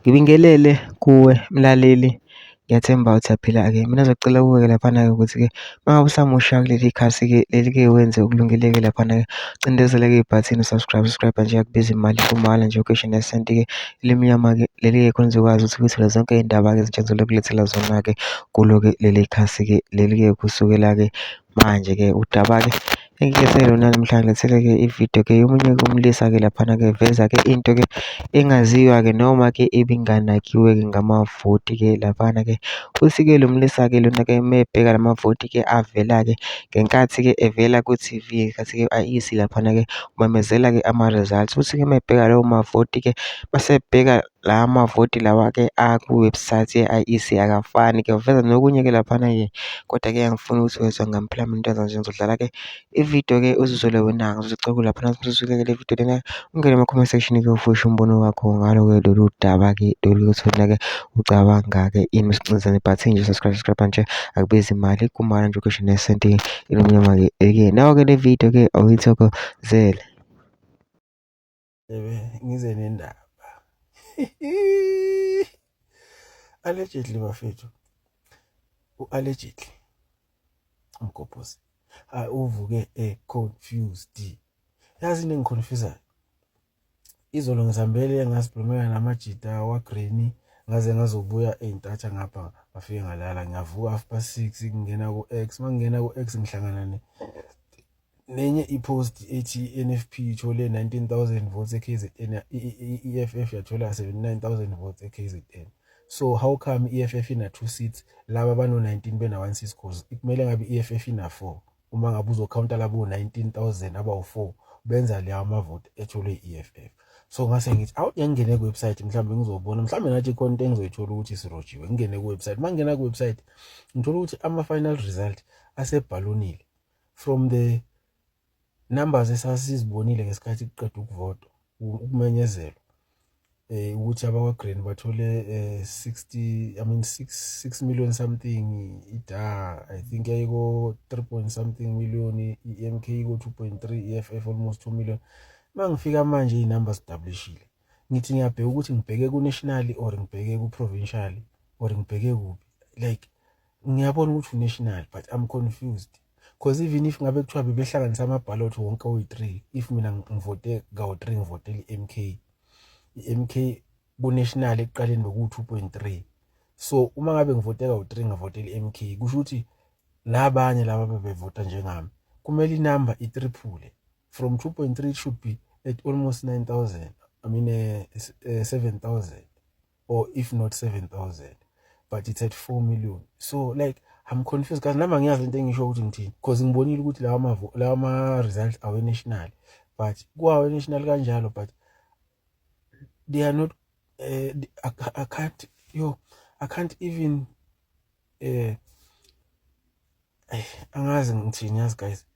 Ngibingelele kuwe mlaleli, ngiyathemba ukuthi uyaphila-ke. Mina ngizocela kuwe-ke laphana-ke ukuthi-ke uma ngabe usamusha kuleli khasi-ke leli-ke wenze okulungile-ke laphana-ke, ucindezele-ke ibhathini u-subscribe, subscribe nje akubizi imali kumahhala nje ugishe nesenti-ke elimnyama-ke leli-ke khona uzokwazi ukuthi uthole zonke iy'ndaba-ke ezintsha engizobe zona-ke kulo-ke leli khasi-ke leli-ke kusukela-ke manje-ke udaba-ke engikhethe lona namhlanje ngilethele-ke ividiyo-ke yomunye-ke umlisa-ke laphana-ke eveza-ke into-ke engaziwa-ke noma-ke ebinganakiwe-ke ngamavoti-ke laphana-ke. Uthi-ke lo mlisa-ke lona-ke uma ebheka la mavoti-ke avela-ke ngenkathi-ke evela ku-TV ngenkathi-ke u-I_E_C laphana-ke umemezela-ke ama-results. Uthi-ke uma ebheka lawo mavoti-ke mase ebheka la mavoti lawa-ke aku-website ye-I_E_C akafani-ke, uveza nokunye-ke laphana-ke kodwa-ke angifuni ukuthi wezwa ngami phela mina into nje ngizodlala-ke ividiyo-ke uzizwele wena ngizocela laphana usuzwile-ke le vidiyo lena ungene ema-comment section-ke ufushe umbono wakho ngalo-ke lolu daba-ke lolu ukuthi wena-ke ucabanga-ke ini usicinzele ibhathini nje subscribe subscribe nje akubizi imali kumahhala nje ukhishwe nesenti elimnyama-ke ke nawo-ke le vidiyo-ke awuyithokozele. Ebe ngize nendaba. Allegedly bafethu. U-allegedly umgobhozi. Hayi uvuke e-confused. Yazi into engiconfusayo. Izolo ngisambele ngasiblumela namajita wa-Granny ngaze ngazobuya ey'ntatha ngapha ngafike ngalala ngiyavuka half past 6 ngingena ku-X uma ngingena ku-X ngihlangana nenye i-post ethi i-N_F_P ithole 19,000 votes e-K_Z_N, i-E_F_F yathola 79,000 votes e-K_Z_N. So how come i-E_F_F ina-two seats, laba bano-19 bena-one seat cause kumele ngabe i-E_F_F ina-four. Uma ngabe uzokhawunta labo 19,000 abawu-four benza lawa amavoti etholwe i-E_F_F. So ngase ngithi awu ngingene ku-website mhlawumbe ngizobona mhlawumbe ngathi khona into engizoyithola ukuthi sirojiwe ngingene ku-website. Uma ngingena ku-website ngithola ukuthi ama-final result asebhalonile from the numbers esasizibonile ngesikhathi kuqedwa ukuvotwa ukumenyezelwa ukuthi abakwa-Green bathole 60 I mean 6 million something i-DA I think yayiko 3 point something million i-M_K iko 2.3 i-E_F_F almost 2 million. Uma ngifika manje iy'namba zidabulishile ngithi ngiyabheka ukuthi ngibheke ku-national or ngibheke ku-provincial or ngibheke kuphi like ngiyabona ukuthi u-national but I'm confused because even if ngabe kuthiwa bebehlanganisa ama-ballot wonke oyi-3 if mina ngivote kawu-3 ngivotela i-M_K i-M_K ku-national ekuqaleni bekuwu-2.3 so uma ngabe ngivote kawu-3 ngavotela i-M_K kusho ukuthi nabanye laba bebevota njengami kumele inamba i-triple from 2.3 it should be at almost 9,000 I mean 7,000 or if not 7,000 but it's at 4 million so like I'm confused because nami angiyazi into engisho ukuthi ngithini because ngibonile ukuthi lawa ma-results awe-national but kuwawe-national kanjalo but they are not I can't yo I can't even angazi ngithini yazi guys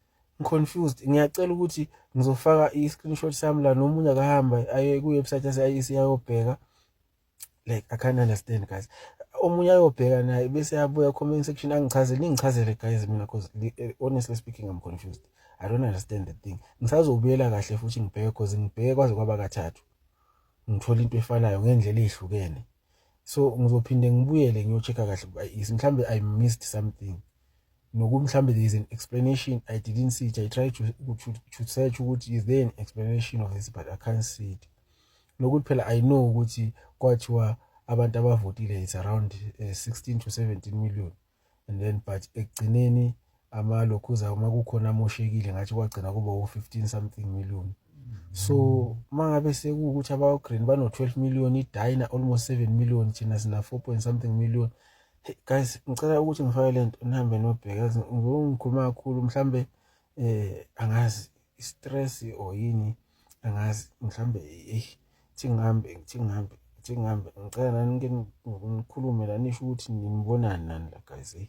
ngi-confused ngiyacela ukuthi ngizofaka i-screenshot sami la nomunye akahamba aye ku-website yase-I_E_C ayobheka like I can't understand guys omunye ayobheka naye bese yabuya comment section angichazele ningichazele guys mina cause honestly speaking I'm confused I don't understand the thing ngisazobuyela kahle futhi ngibheke cause ngibheke kwaze kwaba kathathu ngithola into efanayo ngendlela ezihlukene so ngizophinde ngibuyele ngiyo-check-a kahle mhlambe I missed something nokuthi mhlambe there is an explanation I didn't see it I tried to search ukuthi is there an explanation of this but I can't see it nokuthi phela I know ukuthi kwathiwa abantu abavotile it's around 16 to 17 million and then but ekugcineni amalokhuza uma kukhona amoshekile ngathi kwagcina kuba u-15 something million so mangabe sekuwukuthi abakwa-Green bano-12 million i-DA ina almost 7 million thina sina 4 point something million hey guys ngicela ukuthi ngifake le nto nihambe nobheka yazi ngikhuluma kakhulu mhlambe angazi i-stress or yini angazi mhlambe eh thi ngihambe thi ngihambe thi ngihambe ngicela nani ke nikhulume la nisho ukuthi ninibonani nani la guys hey.